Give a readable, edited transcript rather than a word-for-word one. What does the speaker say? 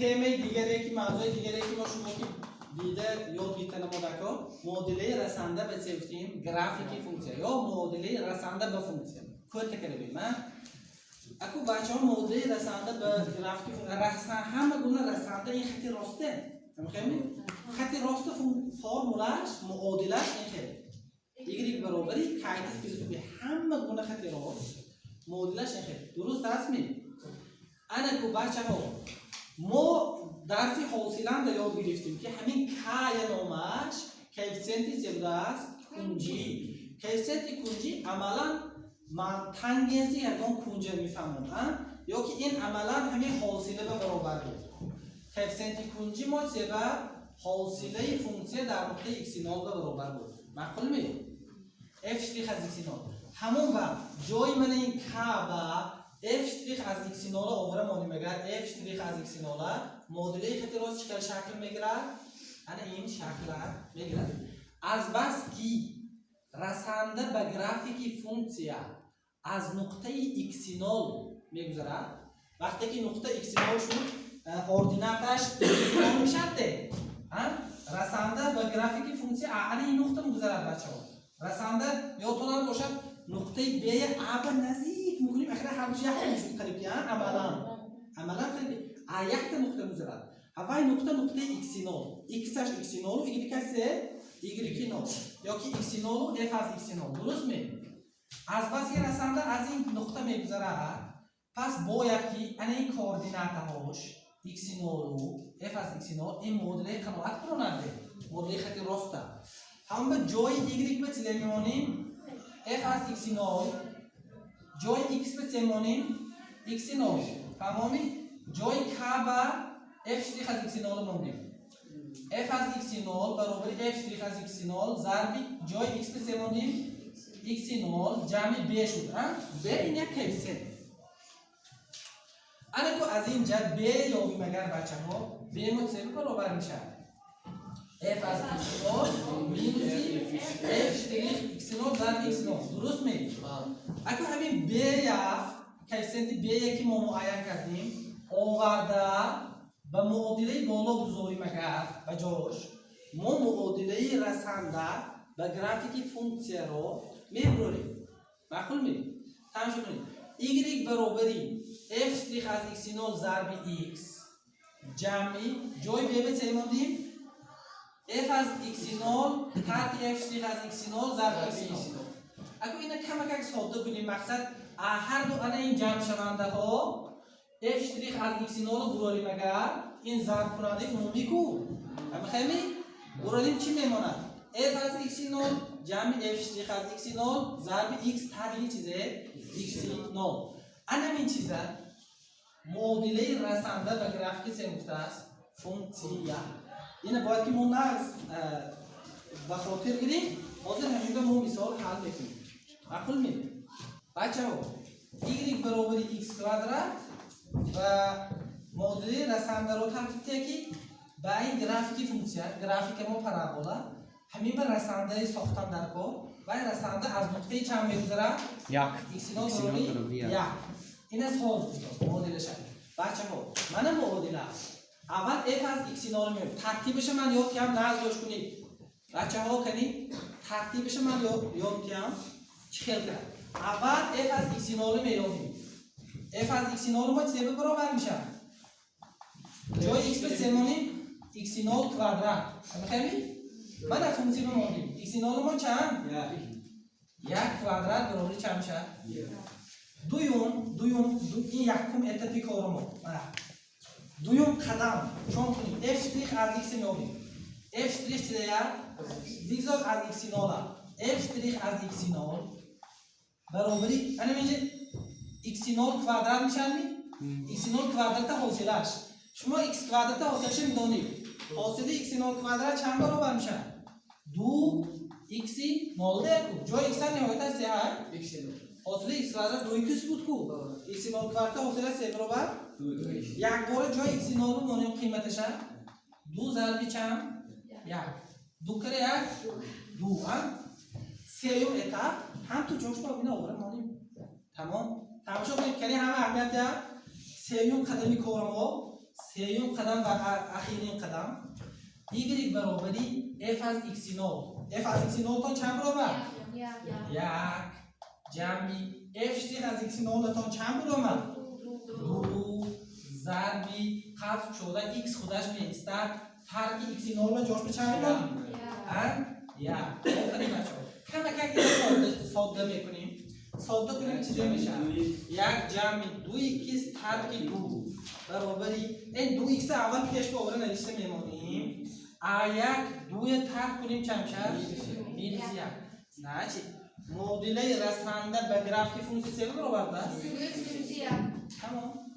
Темаи дигаре ки, мавзӯи дигаре ки мо шумо ки дида ёд гирифта намодако, муодилаи расанда ба че гуфтем? Графики функсия ё муодилаи расанда ба функсия. Кӯта кардем, а? Аку, бачаҳо, муодилаи расанда ба графики функсия, ҳама гуна расанда ин хати росте. Мехоҳем хати роста, формулаш, муодилаш ин хел: y баробари kx плюс b. Ҳама гуна хати рост муодилаш ин хел. Дуруст аст ми? Анаку, бачаҳо, мо дарси ҳосиланда ёд гирифтем, ки ҳамин к-я номаш коэффициенти се будааст? Кунҷӣ. Коэффициенти кунҷӣ амалан ман тангенси ягон кунҷа мефаҳмам, ё ки ин амалан ҳамин ҳосила ба баробар буд. Коэффициенти кунҷӣ мо се ба ҳосилаи функсия дар нуқтаи икси нол ба баробар буд. Маъқул ми? F штрих аз икси нол. Ҳамон вақт ҷои мана ин к ба f штрих аз икси нола овара монем. Агар f штрих аз икси нола, муодилаи хати рост чӣ хел шакл мегирад? Ана ин шакла мегирад. Аз бас ки расанда ба графики функсия аз нуқтаи икси нол мегузарад, вақте ки нуқта икси нол шуд, ординаташ нол мешавад де, расанда ба графики функсия ана ин нуқта мегузарад. Бачаҳо, расанда ёдтонам бошад, нуқтаи б а ба наздик мекунем, ахира ҳардуш якта мешуд қариб ки, амалан қариб а якта нуқта гузарад. Ҳавай нуқта нуқтаи икси нол, иксаш икси нолу игрекаш се игреки нол ёки икси нолу f аз икси нол. Дуруст ме? Аз бас ки расанда аз ин нуқта мегузарад, пас бояд ки ана ин координатаҳош икси нолу f аз икси нол ин муодилаи қаноат кунонад, муодилаи хати роста. Ҳам ба ҷои y ба чизе мемонем? F аз икси нол. Ҷои x ба че монем? Икси нол. Фаҳмоми? Ҷои к ба f штрих аз икси нол мондем. F аз икси нол баробари f штрих аз икси нол зарби ҷои x ба че мондем? Икси нол ҷамъи b шуд. А b ин як коэффициент. Анаку, аз ин ҷа b ёбим агар, бачаҳо, b мо че баробар мешавад? F аз икси нол минуси f штрих икси нол зарби икси нол. Дуруст ме? Аку, ҳамин b я, коэффициенти b я ки мо муайян кардем, оварда ба муодилаи боло гузорим агар, ба ҷош мо муодилаи расанда ба графики функсияро мебурорем. Маъқул ме? Тамошо кунед: y баробари f штрих аз икси нол зарби x ҷамъи ҷои b ба че мондем? F аз икси нол тарҳи f штрих аз икси нол зарби икси нол. Аку, ина камакак содда кунем. Мақсад, ҳар ду ана ин ҷамъшавандаҳо f штрих аз икси нолро бурорем агар, ин зарбкунандаи умумӣ ку, мехоҳем бурорем, чӣ мемонад? F аз икси нол ҷамъи f штрих аз икси нол зарби x тарҳи чизе? Икси нол. Анамин чиза муодилаи расанда ба графики се гуфтааст? Функсия. Ина бояд ки мо нағз ба хотир гирем. Ҳозир ҳаминга мо мисол ҳал мекунем. Маъқул ме, бачаҳо? Y баробари x квадрат ва муодилаи расандаро тартиб диҳа, ки ба ин графики функсия, графика мо парабола, ҳамин ба расандаи сохтан дар кор ва ин расанда аз нуқтаи чанд мегузарад? Як. Икси нол баробари як. Ин аз ҳоз гуфтааст муодилаша. Бачаҳо, мана муодила. Аввал f аз икси нол меёб. Тартибаша ман ёд киям, нағз гӯш кунед, бачаҳо. Кани, тартибаша ман ёд киям, чӣ хел кард. Аввал f аз икси нолу меёбем. F аз икси нолу мо чизе баробар мешавад? Ҷои x ба се монем? Икси нол квадрат. Мехоҳем, мана функсия мондем. Икси нолу мо чанд? Як квадрат баробари чанд мешавад? Дуюм, ин якум этапи кори мо. Мана дуюм қадам чон кунем? F штрих аз икс меёбем. F штрих чидая? Бигзор аз икси нола. F штрих аз икси нол баробари ана инҷа икси нол квадрат мешавад. Икси нол квадрата ҳосилаш, шумо икс квадрата ҳосилаша медонед. Ҳосили икси нол квадрат чанд баробар мешавад? Ду икси нол деку. Ҷои икса ниҳояташ се ҳай. Ҳосили икс квадрат ду икс буд ку. Икси нол квадрата ҳосила се баробар якбора ҷои икси нолу монем қиматаша: ду зарби чанд? Як. Ду каре як, ду. А сеюм этап ҳам ту ҷош ба бина овара монем. Тамом. Тамошо кунед, кани, ҳама аҳамият. Сеюм қадами корамо Сеюм қадам ва ахирин қадам: y баробари f аз x 0. F аз x 0 тон чанд баромад? Як. Ҷамъи f штрих аз x 0 тон чанд баромад? Ду. Зарби қавс шуда, x худаш меистад, тарки x 0 ҷош ба чанд мемонем? А, як. Офарин, бачаҳо. Камакак ина содда мекунем. Содда кунем, чизе мешавад? Як ҷамъи ду икс тарки ду баробари ин ду икс аввал пеш ба овара навишта мемонем. А як дуя тарк кунем, чанд мешавад? Минус як. Значит, муодилаи расанда ба графики функсия се баробар аст. Тамом.